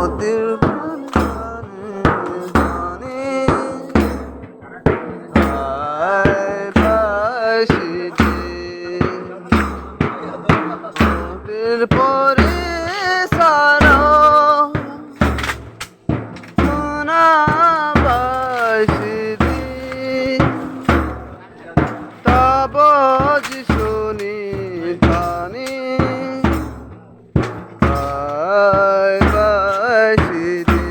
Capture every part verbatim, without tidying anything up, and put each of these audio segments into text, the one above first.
Motir pani pani hai bai sidi. Motir pore saro muna bai sidi. Tabo Jisuni thani hai bai sidi.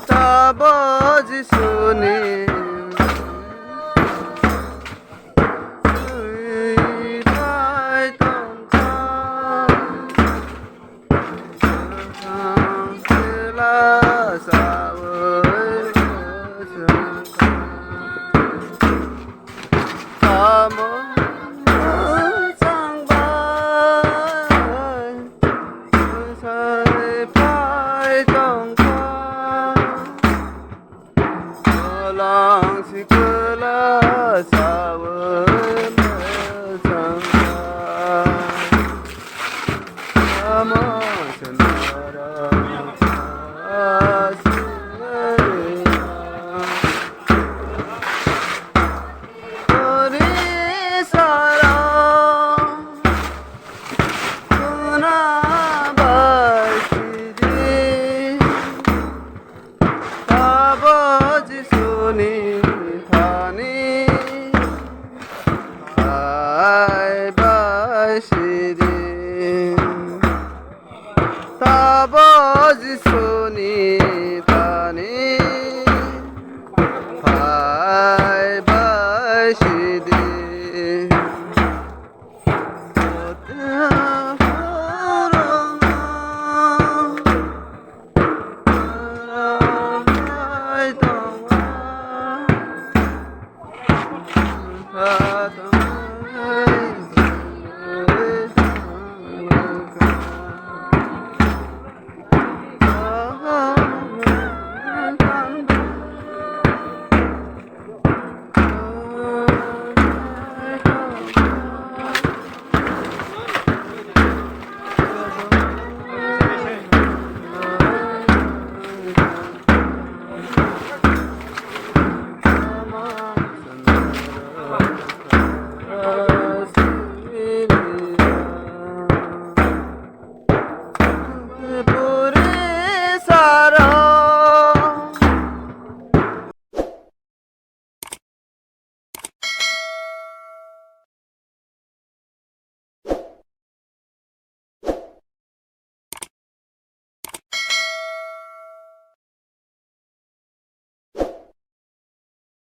Tabo Jisuni twi bai tongkha. Sela sawi sengkha. Tamo changbai sai pai tongkha. Kolang sikla sawi sengkha. Tamo sendara Ori sara kuna bai sidi. Tabo Jisuni thani hai bai sidi. Tabo Jisuni